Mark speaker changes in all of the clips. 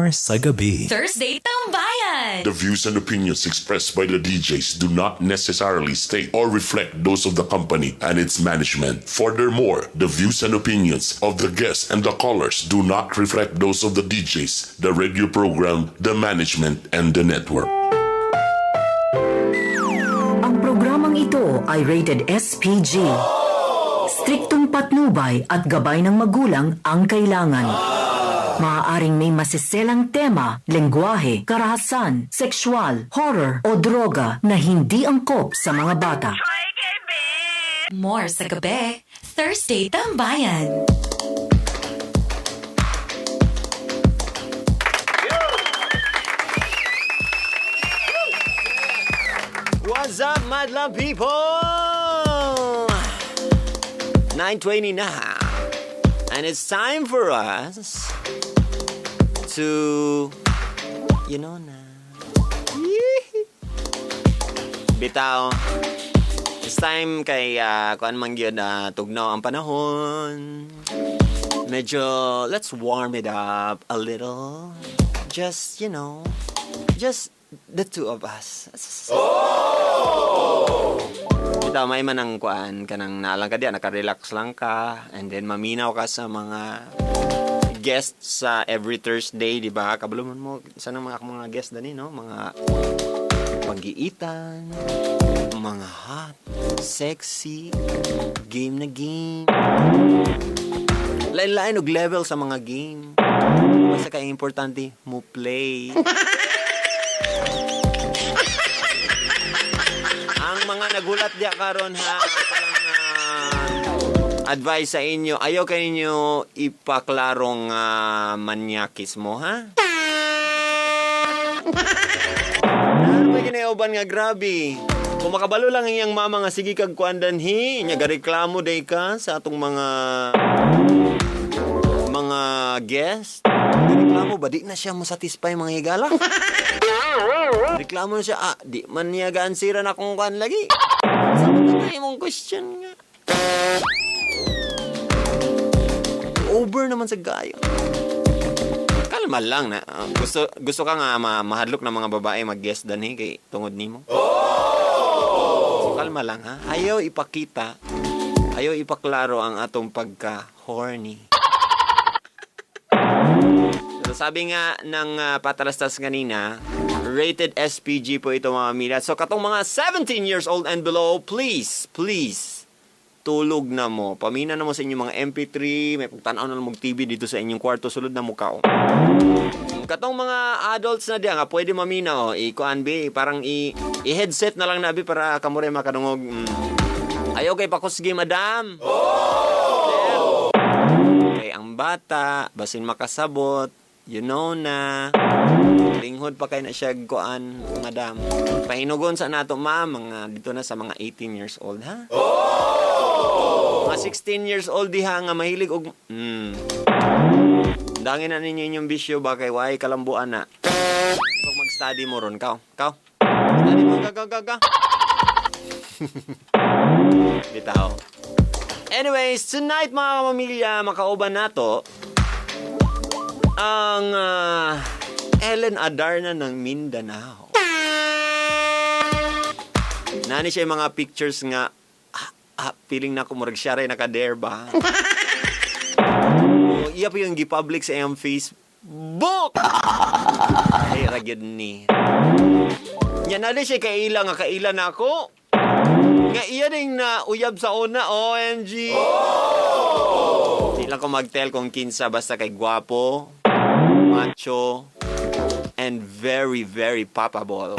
Speaker 1: More sa gabi.
Speaker 2: Thursday Tambayan.
Speaker 3: The views and opinions expressed by the DJs do not necessarily state or reflect those of the company and its management. Furthermore, the views and opinions of the guests and the callers do not reflect those of the DJs, the radio program, the management, and the network.
Speaker 4: Ang programang ito ay rated SPG. Striktong patnubay at gabay ng magulang ang kailangan. Maaaring may masiselang tema, lengguwahe, karahasan, sexual, horror o droga na hindi angkop sa mga bata.
Speaker 2: More sa gabi. Thursday Tambayan.
Speaker 5: What's up, madlang people? 9:20 na. And it's time for us to, you know na. Yee! Bitaw. It's time kay kuan man gyud na tugnaw ang panahon. Medyo let's warm it up a little. Just, you know, just the two of us. Bitaw, may man ang kuan kanang naalang ka diya, naka-relax lang ka, and then maminaw ka sa mga guests sa every Thursday, di ba? Kabalo man mo sa nang mga guests dani, no? Mga pag-iitan, mga hot, sexy, game na game. Lain-lain og level sa mga game. Basta kay importante mo play. Ang mga nagulat diya karon ha, parang advice sa inyo, ayaw kay ninyo ipaklarong manyakis mo, ha? Ano ba ginayuban nga grabe? Kung makabalo lang ang iyang mama nga sige kag kuan danhi, nya gareklamo day ka sa atong mga guest. Gareklamo ba di na siya mo satisfy mga higala? Reklamo na siya, di man niya gaansira na akong kuan lagi. Sa na imong question nga. Over naman sa gayo. Kalma lang na. Gusto ka nga mahadlok ng mga babae mag-guest danhi kay tungod nimo. So kalma lang ha. Ayaw ipakita, ayaw ipaklaro ang atong pagka-horny. So, sabi nga ng patalastas kanina, rated SPG po ito mga mila. So katong mga 17 years old and below, please, please, tulog na mo. Pamina na mo sa inyong mga MP3, may pagtanaw na lang TV dito sa inyong kwarto, sulod na mo kao. Katong mga adults na diya nga, pwede mamina, oh, i-kuan bi, parang i-headset na lang na bi para kamure makadungog. Ayaw kay pakusgi, madam. Oh! Kay ang bata, basin makasabot, you know na. Linghod pa kay na siya kuan, madam. Pahinugon sa nato, ma'am, mga dito na sa mga 18 years old, ha? Oh! Mga 16 years old diha nga mahilig og dangin na ninyo inyong bisyo ba kay way kalambuan na. Pag mag-study mo ron, kao. Kao. Study mo, ka. Bitaw. Anyways, tonight mga kamamilya, makauban nato ang Ellen Adarna ng Mindanao. Nani siya yung mga pictures nga feeling na ko murag siya rin naka-dare ba? Oh, iya pa yung gi-public sa iyang Facebook. Ay, ragyod ni. Yan na din siya kaila nga kaila na ako. Nga iya ding na uyab sa una, OMG. Oh! Di lang ko mag-tell kung kinsa basta kay gwapo, macho, and very, very poppable.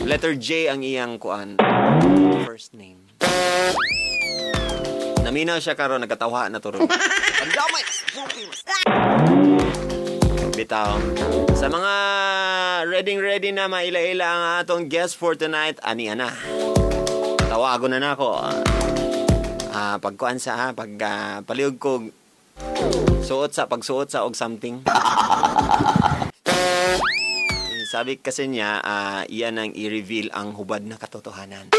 Speaker 5: Letter J ang iyang kuan. First name. Naminaw siya karon, nagkatawa na to ron. Ang damay! Bitaw. Sa mga ready na maila-ila ang atong guest for tonight, ani ana. Tawagon na nako. Pagkuan sa pag paliog ko suot sa pagsuot sa og something. Sabi kasi niya, iyan ang i-reveal ang hubad na katotohanan.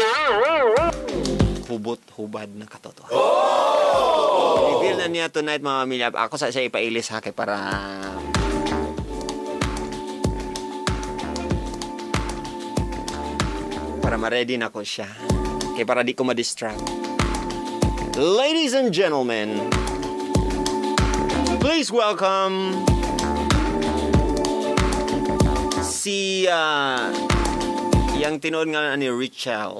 Speaker 5: Hubot-hubad na katotohanan. Oh! Reveal na niya tonight, mga pamilya. Ako sa siya ipailis ha kay para ma-ready na ko siya. Kay para di ko ma-distract. Ladies and gentlemen, please welcome si yang tinuod nga ni Richelle.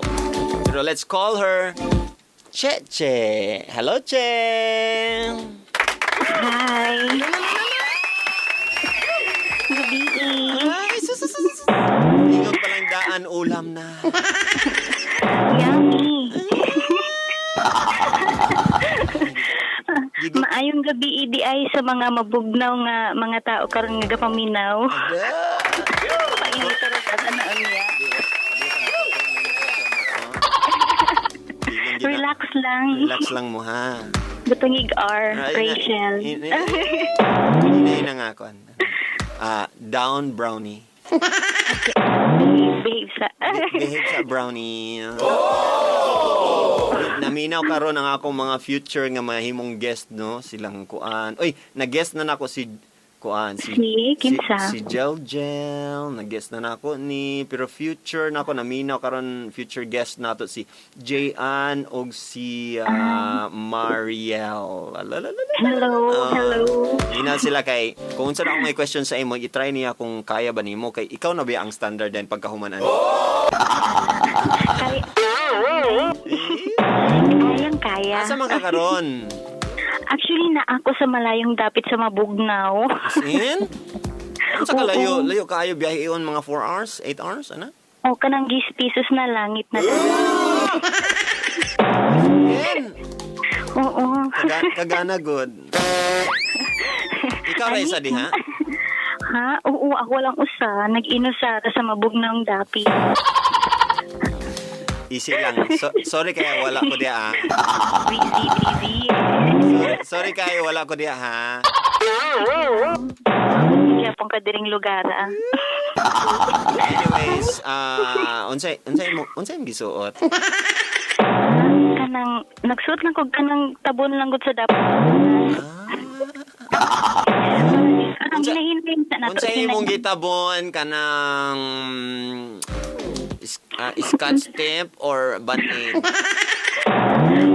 Speaker 5: Pero let's call her Cheche. Hello, Che.
Speaker 1: Hi. Gabi.
Speaker 5: Ay, sus. Ingon palang daan, ulam na.
Speaker 1: Yummy. Maayong gabi idi ay sa mga mabugnaw nga mga tao karon nga gapaminaw. Painit ra sa tanan niya. Relax lang.
Speaker 5: Relax lang mo ha.
Speaker 1: Butangig R, Rachel.
Speaker 5: Ina nga ako. Down brownie.
Speaker 1: Behave sa.
Speaker 5: Behave sa brownie. Oh! Naminaw karon ang akong mga future nga mahimong guest, no? Silang kuan. Oy, nag-guest na nako si kuan si si Gel Gel, nag-guest na nako ni, pero future nako naminaw karon future guest nato si Jayan og si Mariel.
Speaker 1: Hello, hello.
Speaker 5: Minaw sila kay kung unsa na akong may question sa imo, i-try niya kung kaya ba nimo kay ikaw na ba ang standard din pagkahuman ani.
Speaker 1: Kayang kaya.
Speaker 5: Asa man ka karon?
Speaker 1: Actually, na ako sa malayong dapit sa Mabugnaw.
Speaker 5: As in? Unsa ka layo? Layo kaayo biyahe iyon mga 4 hours, 8 hours, ana?
Speaker 1: O, kanang 10 pesos na langit na.
Speaker 5: In?
Speaker 1: Oo.
Speaker 5: Kagana good. Ikaw ra isa diha?
Speaker 1: Ha? Oo, ako lang usa. Nag-inusa sa Mabugnaw dapit.
Speaker 5: Easy lang. Sorry kaya wala ko diha.
Speaker 1: Busy.
Speaker 5: Sorry kaya wala ko diha ha.
Speaker 1: Hindi pong kadiring lugar ah.
Speaker 5: Anyways, unsay imong gisuot?
Speaker 1: Kanang nagsuot lang kog kanang tabon lang gud sa dapat.
Speaker 5: Unsay imong gitabon kanang scotch tape or band-aid?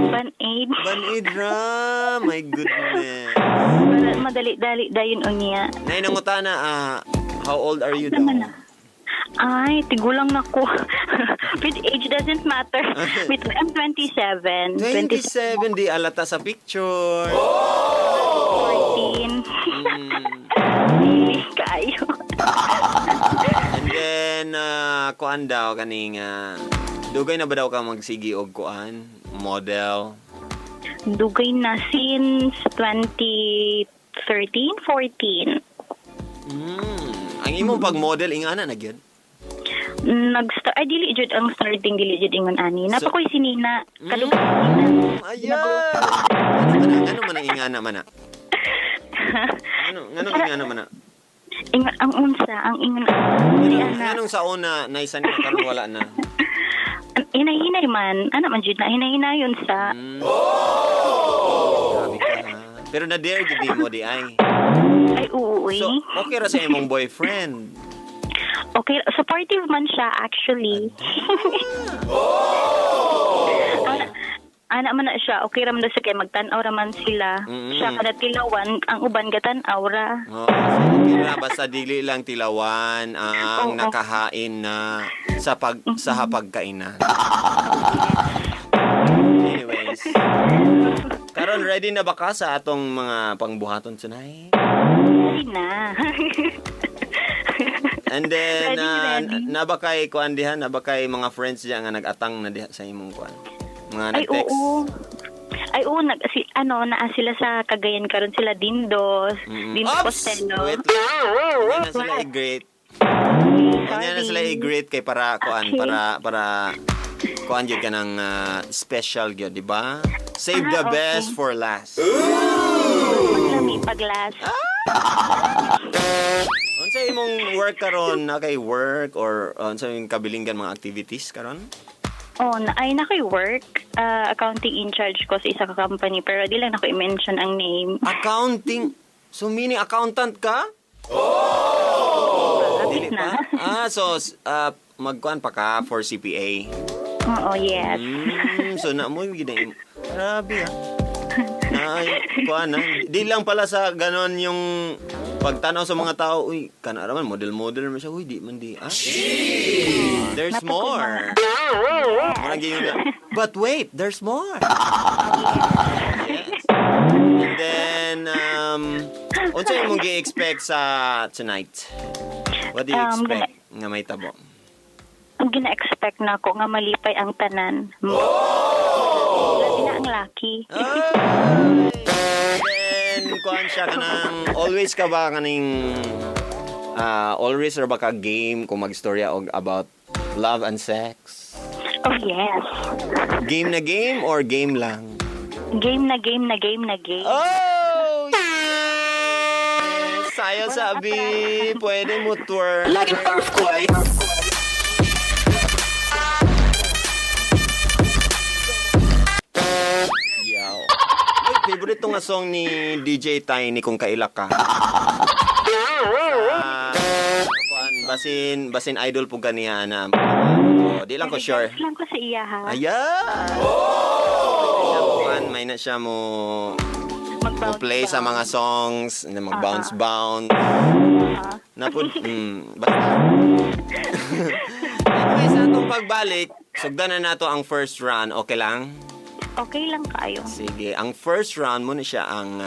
Speaker 1: Band-aid.
Speaker 5: Band-aid ra. My goodness.
Speaker 1: Madali-dali dayon unya.
Speaker 5: Nay nangutana, how old are you daw?
Speaker 1: Ay, tigulang na ko. With age doesn't matter. With, I'm 27.
Speaker 5: 27, di alata sa picture.
Speaker 1: Oh! 14. Kayo.
Speaker 5: And then, kuan daw, kaning, dugay na ba daw ka magsigi og kuan? Model?
Speaker 1: Dugay na since 2013, 14.
Speaker 5: Ang imong pag-model, ingana na gyud?
Speaker 1: Nag-start, ay dili jud ang starting, dili jud ingon ani. Napa ko'y sinina, kadugay sinina.
Speaker 5: Ayan! Ano man ang ingana man na? Ano ingana man na?
Speaker 1: Ang unsa, ang ingon.
Speaker 5: Anong sa una, naisa niya, karon wala na?
Speaker 1: Hinahinay man. Ano man jud na, hinahinayon sa.
Speaker 5: Oh! Grabe ka ha. Pero na-dare jud mo di ay.
Speaker 1: Ay, oo.
Speaker 5: So, okay ra sa imong boyfriend?
Speaker 1: Okay, supportive man siya actually.
Speaker 5: Oh!
Speaker 1: Ana man na siya, okay ra man sa kay magtan-aw ra man sila.
Speaker 5: Mm-hmm.
Speaker 1: Siya kada tilawan, ang uban gatan-aw ra.
Speaker 5: Oh, okay ra basta dili lang tilawan ang nakahain na sa pag sa hapagkainan. Anyways. Karon ready na ba ka sa atong mga pangbuhaton tonight?
Speaker 1: Ready na.
Speaker 5: And then
Speaker 1: ready.
Speaker 5: Naba kay kuan diha, naba kay mga friends diha nga nag-atang na diha sa imong kuan. Mga
Speaker 1: ay,
Speaker 5: nag-text.
Speaker 1: oo. Ay, oo, naa sila sa Cagayan karon sila Dindos. Dindo Costello.
Speaker 5: Wait lang. Hindi na sila i-greet. Hindi na sila i-greet kay para kuan,
Speaker 1: Okay.
Speaker 5: para kuan gyud ka ng special gyud, di ba? Save the
Speaker 1: Okay.
Speaker 5: best for last.
Speaker 1: Maglami pag last.
Speaker 5: Unsa imong work karon? Na kay work or unsa imong kabilinggan mga activities karon?
Speaker 1: Oh, na, ay nakoy work. Accounting in charge ko sa isa ka company pero di lang nako i-mention ang name.
Speaker 5: Accounting. So meaning accountant ka?
Speaker 1: Lapit
Speaker 5: Dili
Speaker 1: na.
Speaker 5: pa? Ah, so magkuan pa ka for CPA.
Speaker 1: Oo, yes.
Speaker 5: So na mo gid na. Grabe ah. Ay, kuan ah. Di lang pala sa ganon yung pagtanaw sa mga tao, uy, kana raman model-model man siya, uy, di man di. Ah. There's more. Murag yun na. But wait, there's more. Yes. And then, unsa imong gi-expect sa tonight? What do you expect nga may tabo?
Speaker 1: Ang gina-expect na ako nga malipay ang tanan. Oh! Labi na ang lucky.
Speaker 5: Ay! Then, kuan siya kanang, always ka ba kaning, always ra ba ka game kung magstorya og about love and sex?
Speaker 1: Oh, yes.
Speaker 5: Game na game or game lang?
Speaker 1: Game na game na game na game.
Speaker 5: Oh! Yes! Sayo sabi, pwede mo twerk.
Speaker 6: Like an earthquake.
Speaker 5: Yaw. Uy, favorite to nga song ni DJ Tiny kung kaila ka. Kuan, basin idol po ganiya na. Oh, di lang ko sure.
Speaker 1: Lang ko sa iya ha.
Speaker 5: Ayan! Oh! Kuan, may na siya mo mo play sa mga songs, na mag bounce bounce. Napud basta. Anyway, sa atong pagbalik, sugdan na nato ang first round, okay lang?
Speaker 1: Okay lang kayo.
Speaker 5: Sige, ang first round mo na siya ang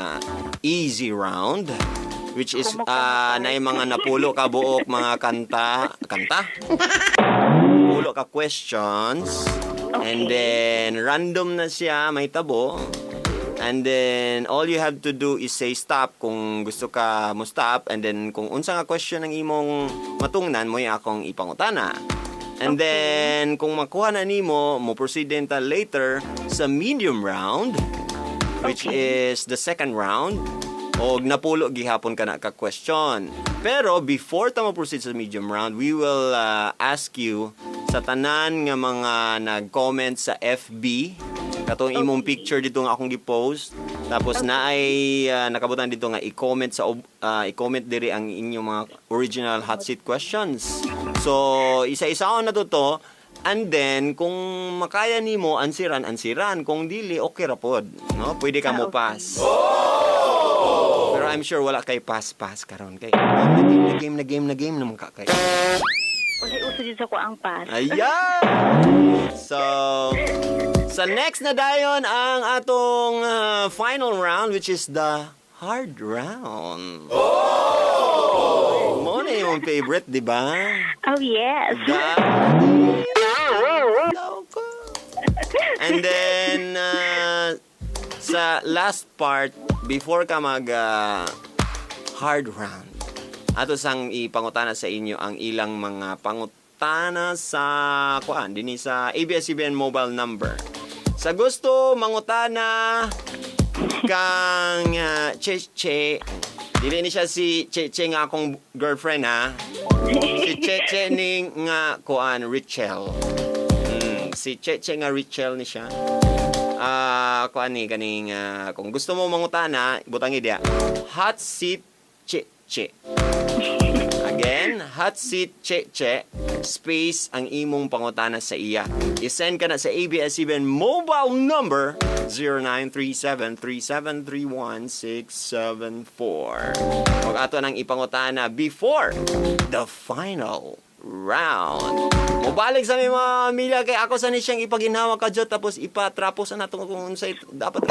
Speaker 5: easy round, which is na yung mga napulo ka buok mga kanta, kanta? Pulo ka questions. And then random na siya, may tabo. And then all you have to do is say stop kung gusto ka mo stop, and then kung unsa nga question ang imong matungnan mo akong ipangutana. And then kung makuha na nimo, mo proceed din ta later sa medium round, which is the second round. Og napulo gihapon ka na ka question. Pero before ta mo proceed sa medium round, we will ask you sa tanan nga mga nag-comment sa FB katong imong picture dito nga akong gi-post, tapos naay nakabutan dito nga i-comment sa i-comment diri ang inyong mga original hot seat questions. So isa-isa na to to, and then kung makaya nimo ansiran ansiran, kung dili okay ra pod, no? Pwede ka mo pass. Pero I'm sure wala kay pass-pass karon kay game na game na game na game naman ka kay.
Speaker 1: Wala uso dito ko ang pass.
Speaker 5: Ayan! So, sa next na dayon ang atong final round, which is the hard round. Oh! Mo na yung favorite, di ba?
Speaker 1: Oh, yes.
Speaker 5: And then, sa last part, before ka mag hard round, ato sang ipangutana sa inyo ang ilang mga pangutana sa kuan dinhi sa ABS-CBN mobile number. Sa gusto mangutana kang Cheche, dili ni siya si Cheche nga akong girlfriend ha. Si Cheche ning nga kuan Richelle. Si Cheche nga Richelle ni siya. Kuan ni kaning kung gusto mo mangutana, butang idea. Hot seat Cheche. Again, hot seat Cheche, space ang imong pangutana sa iya. I-send ka na sa ABS-CBN mobile number 0937-3731-674. Huwag ato nang ipangutana before the final round. Mobalik sa may mga pamilya kay ako sa ni siyang ipaginhawa ka dyan, tapos ipatrapos na nato kung unsay dapat.